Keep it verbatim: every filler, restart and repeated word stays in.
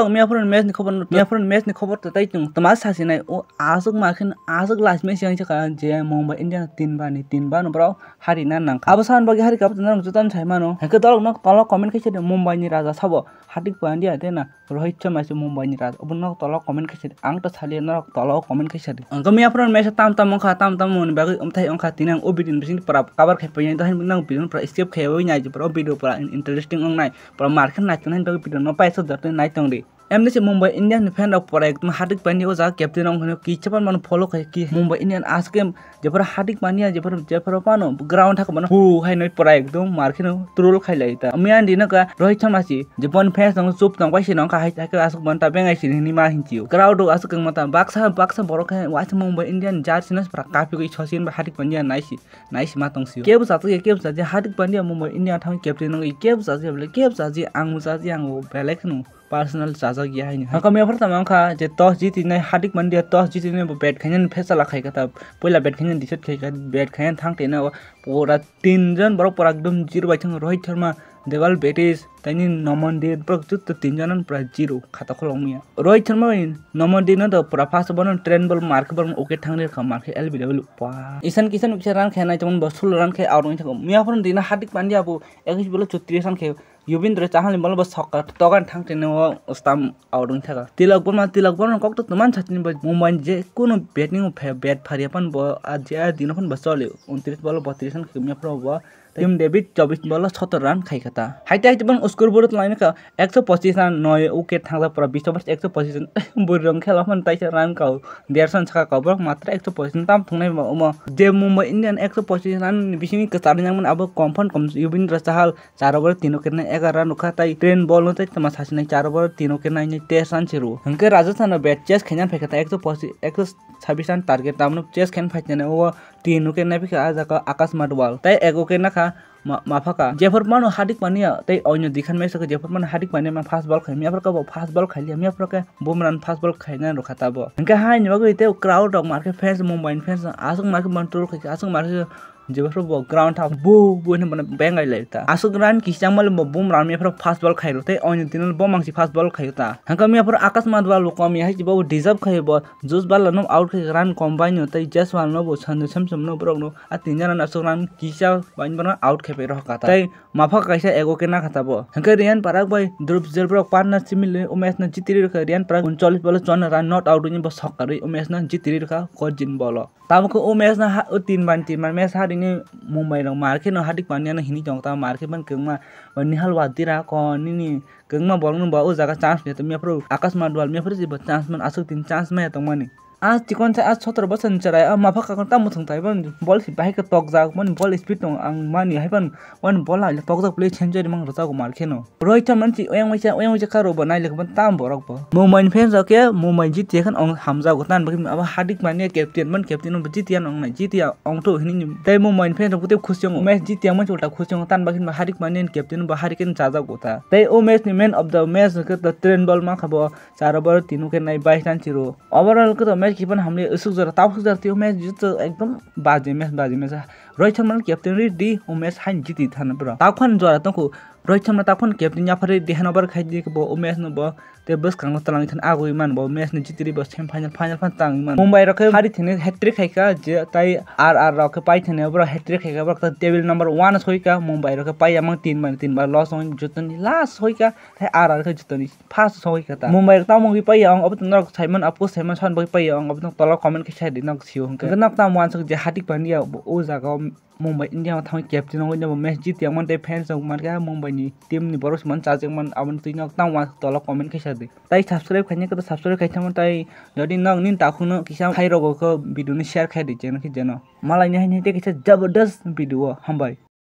Miyaphoro match ni khobor no, Miyaphoro match ni khobor to tai chung toma sasinai o aswk ma khe aswk last match yang chakha je Mumbai Indian tin bar ni tin bar no borok hari na nang kha. Abo san bagwi hari kap norok joto no sai mano. Hwnkhe dolok no tolo comment khe sadi Mumbai ni raja sabo Hardik Pandya de na Rohit Sharma se Mumbai ni raja. Obo norok tolo comment khe sadi. Ang to saliya norok tolo comment khe sadi. Ang khe Miyaphoro match tam tam wngkha tam tam wngni bagwi umthai wngkha tini ang o video ni bising pura cover khai painai dohai nang video pura skip khai oi nai pura o video pura interesting wngnai. Pura market nai tongnai bagwi video no paisa jotoni nai tong di. Emni se Mumbai Indian ni fan rok pura ekdom Hardik Pandya o jaga captain rok hino kisa pan mano follow khai ki Mumbai Indian aswk em jephuru Hardik Pandya jephuru jephuru pano ground thaka mano hu hai noi pura ekdom market no troll khai lai ta. Miyan di no ka Rohit Sharma si je bon fans tong chup tong bai si no ka hai hai aswk bon ta bengai si ni ma hin chiu. Crowd rok aswk wng ma ta baksa baksa borok khai waisa Mumbai Indian jersey no pura kapi gwi sosi Hardik Pandya nai si nai si ma tong si. Kebo sa kebo sa Hardik Pandya Mumbai Indian thang captain no kebo sa kebo sa ang sa ang belai kheno. Personal chajak ya haini. Hakam ya pharta mangkha je toss jiti nai Hardik Pandya toss jiti nai bo bat khainani phaisala khai kha ta. Puila bat khainani decide khai kha, bat khainani thang twi nai o pura tin jon borok pura ekdom zero bai thang Rohit Sharma, Deval Betis, taini Noman Dev borok jotto tin jon pura zero khata kholong maya. Rohit Sharma bai Noman Dev no to pura first ball no train ball mar khe ball wicket thang rikha mar khe L B W. Pua. Isan kisan kisa run khe nai tong bo sul run khe out wng thang. Miya phone dina Hardik Pandya bo ekis ball chutri run khe Yubindra Chahal ni ball bo sokka togan thang tene o stamp out wng thaka. Tilak Borma, Tilak Borma kok to tuman satini bo Mumbai je kuno bat ni phe-, bat phariya pan bo a je a dino phon bo choli. Untris ball botris an khimya pro bo. Team David chobis ball sotor run khai khata. Haite haite bang score board lai kha ekso pochis run noi wicket thang pura bis over ekso pochis run. Buri rong khela phon taisa run kau. Dersan saka kau borok matra ekso pochis run tam thungnai bo omo. Je Mumbai Indian ekso pochis run bisini kwchar yang man abo kom phon kom Yubindra Chahal Charo ball tino kena egar run rwkha tai train ball no tai tama sasinai charo ball tino kena ini test run se rwo. Hwnkhe Rajasthan no bat chase khaina phaikha tai ekso posi-, ekso sabis run target tamno chase khaina phaikha o tino kena phikha ah jaga Akash Madwal tai ego kena kha ma-, maphaka. Jephor mano Hardik Pandya tai oino dikhan mai sakha jephor mano Hardik Pandya ma fast ball khai miya phorkha bo fast ball khai liya miya phorkha Bumran fast ball khaina rwkha tabo. Hwnkhe haini bagwi tei crowd rok markhe fans Mumbai ni fans aswk markhe ban troll khai aswk markhe Jephuru bo ground thang bu bu hinwi bono bengai lai ta. Aswk run kisang mali bo bum rami phuru fast ball khairo tei oini tini bo mangsi fast ball khaio ta. Hangkhe miya phuru Akash Madwal bo kom ya hai bo deserve khaio bo Josh Butler no out khai run kom bai no tei Jaiswal no bo Sanju Samson no borok no a tin jana aswk run kisa bai bono out khai pai rw kha ta. Tei mapha kaisa ego khe nakha ta bo. Hangkhe Ryan Parak bai Dhruv Jel borok partner simi le Umesh no jitiri rw kha Ryan Parak uncholish ball o chon run not out wngwi bo sok karwi Umesh no jitiri rw kha kojin ball o. Tabuk khe o match no ha, o tin ban tin ban match ha rini Mumbai rok mar khe no Hardik Pandya no hini tongo ta mar khe ban kwbangma o Nihal Wadira ko nini kwbangma borok no bo o jaga chance ni to miya phuru Akash Madwal miya phuru bo chance man aswk tin chance maya tongmani. A chikon sa a sotoro bosor ni chwrai a mapha kakon tamo thwng tai ban bol si bahai khe tok jak ban bol speed tong ang mani hai ban wan bol hai tok jak play century mang rwjago mar khe no. Rohit Sharma ni oyang waisa, oyang waisa kha rw bo nai le khe tam borok bo. Mumbai ni fans rok khe Mumbai jiti ya khe ong hamjago tan bagwi abo Hardik Pandya captain man captain bo jiti ya ong nai jiti ya ong tho hini tei Mumbai ni fans rok bo tei khusi ong match jiti ya man ulta khusi ong tan bagwi Hardik Pandya ni captain bo Harry Kane chajago ta. Tei o match ni man of the match khe to train ball ma kha bo charo ball tino khe nai bais run chiro. Overall khe to match kipan hamle usuk jora tabuk jora tei o match jito ekdom baji match baji match. Rohit Sharma ni captain ri di o match hain jiti thana bro. Tabuk phan jora tongkho Rohit Sharma ta phone captain yaphari di hanobar khai di bo o match no bo tei bwskango twlangwi thani agwi man bo match no jitiri bo semi final, final phan tangwi man. Mumbai rok khe hari thini hat-trick khai kha je tai R R rok khe pai thani borok hat-trick khai kha borok ta table number one soi kha Mumbai rok khe pai yamang tin bai tin bai loss ong jotoni last soi kha tei R R khe jotoni first soi kha ta. Mumbai rok tamo wngwi pai ya ong obo to norok saiman apo saiman son bai pai ya ong obo to tola comment khe sai di nok sio hwnkhe nok tamo wansuk je Hardik Pandya o jaga o Mumbai India o thangwi captain wngwi match jiti yang man tei fans rok man khe Mumbai ni team ni borok se man chajak man aboni twi nok tamo wansuk tola comment khe sa di. Tai subscribe khaina khe subscribe khai thangma tai jodi nok nini takhuk no kisa hai rogo khe video ni share khai di channel khe jeno. Malai ni hai ni tei kisa jabardast video o hambai.